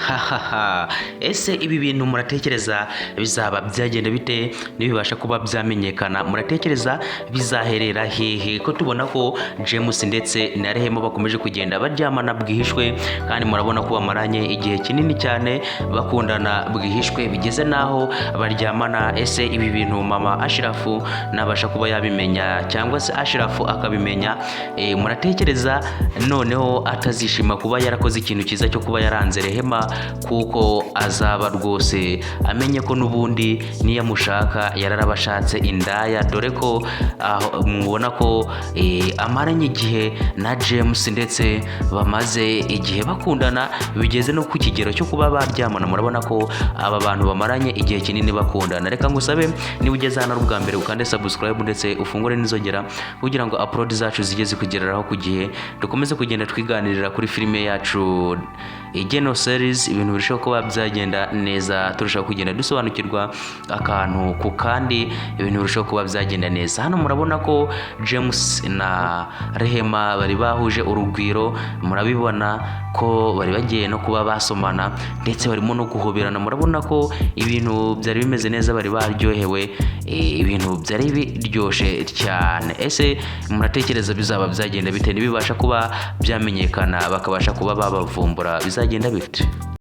Hahaha, ese ibi bintu muratekereza bizaba byagenda bite nibibasha kuba byamenyekana? Muratekereza bizaherera hehe, ko tubona ko James ndetse na Rehema bakomeje kugenda baryamana bwihishwe, kandi murabona ko bamaranye igihe kinini cyane bakundana bwihishwe, bigeze n'aho baryamana? Ese ibi bintu mama Ashirafu nabasha kuba yabimenya, cyangwa se Ashirafu akabimenya, muratekereza noneho atazishima kuba yarakoze ikintu cyiza cyo kuba yaranze Rehema, kuko azaba rwose amenye ko n'ubundi niyo amushaka yararabashatse indaya, dore ko aho mubona ko amaranye igihe na James, ndetse bamaze igihe bakundana bigeze no ku kigero cyo kuba baryamana? Murabona ko aba bantu bamaranye igihe kinini bakundana. Reka ngusabe, niba ugeze hano ari ubwa mbere, ukande subscribe ndetse ufungure n'inzogera kugira ngo upload zacu zijye zikugereraho ku gihe, dukomeze kugenda twiganirira kuri filime yacu Igeno Series, ibintu birushaho kuba byagenda neza, turushaho kugenda dusobanukirwa akantu ku kandi, ibintu birushaho kuba byagenda neza. Hano murabona ko James na Rehema bari bahuje urugwiro, murabibona ko bari bagiye no kuba basomana, ndetse barimo no guhoberana. Murabona ko ibintu byari bimeze neza, bari baryohewe, ibintu byari biryoshye cyane. Ese muratekereza bizaba byagenda bite nibibasha kuba byamenyekana, bakabasha kuba babavumbura? Bizagenda bite?